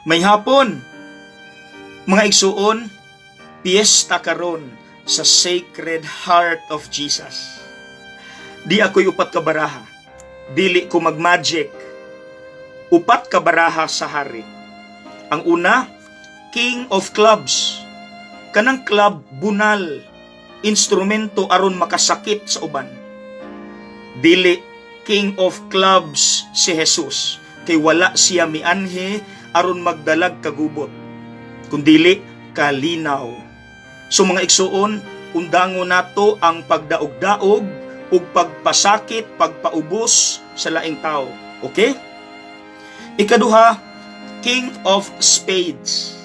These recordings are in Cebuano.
Maayong hapon, mga igsuon, piyesta karon sa Sacred Heart of Jesus. Di ako'y upat ka baraha. Dili ko mag-magic. Upat ka baraha sa hari. Ang una, King of Clubs. Kanang club bunal, instrumento aron makasakit sa uban. Dili King of Clubs si Jesus kay wala siya mianhi aron magdalag kagubot, kundili kalinaw. So mga igsuon, undangon nato ang pagdaog-daog ug pagpasakit, pagpaubos sa laing tao. Okay? Ikaduha, King of Spades.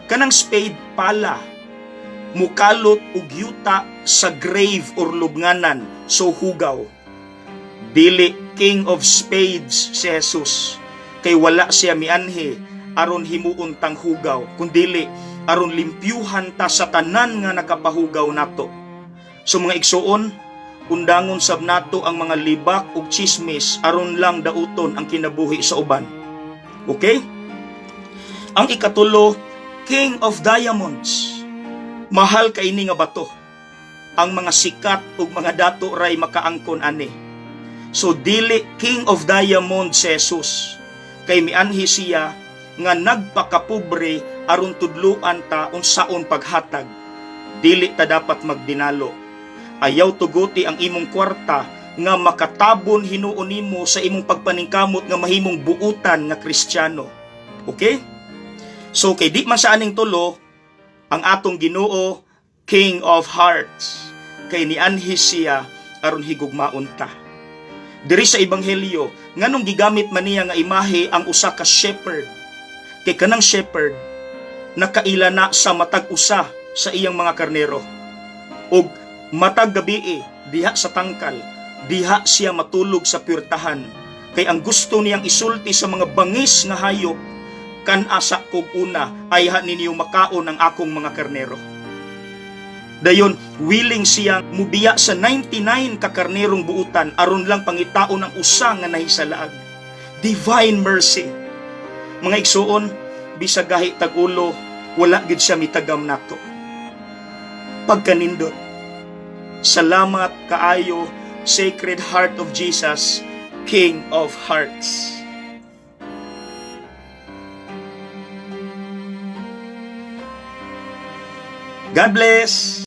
Kanang spade pala, mukalot og yuta sa grave or lubnganan, so hugaw. Dili King of Spades si Jesus kay wala siya mianhi aron himuon tang hugaw, kundili aron limpyuhan ta sa tanan nga nakapahugaw nato. So mga igsuon, undangon sab nato ang mga libak ug chismis aron lang dauton ang kinabuhi sa uban. Okay? Ang ikatulo, King of Diamonds. Mahal kay ini nga bato. Ang mga sikat ug mga dato ray makaangkon ani. So dili King of Diamonds si Jesus kay mianhi siya nga nagpakapobre aron tudluan ta unsaon paghatag. Dili ta dapat magdinalo. Ayaw tuguti ang imong kwarta nga makatabon hinuon nimo sa imong pagpaningkamot nga mahimong buutan nga Kristiyano. Okay? So kay di man sa aning tulo, ang atong Ginoo, King of Hearts, kay nianhi siya aron higugmaon ta. Diri sa Ebanghelyo, nganong gigamit man niya nga imahe ang usa ka shepherd? Kay kanang shepherd nakaila na sa matag usa sa iyang mga karnero. Ug matag gabii diha sa tangkal, diha siya matulog sa puwertahan. Kay ang gusto niyang isulti sa mga bangis nga hayop, "Kan-a sa kog una, ayha ninyo makaon ang akong mga karnero." Dayon, willing siya mubiya sa 99 ka karnerong buutan aron lang pangitaon ang usa nga nahisalaag. Divine mercy. Mga igsuon, bisag gahi tag ulo, wala gid siya mitagam nato. Pagkanindot. Salamat kaayo, Sacred Heart of Jesus, King of Hearts. God bless!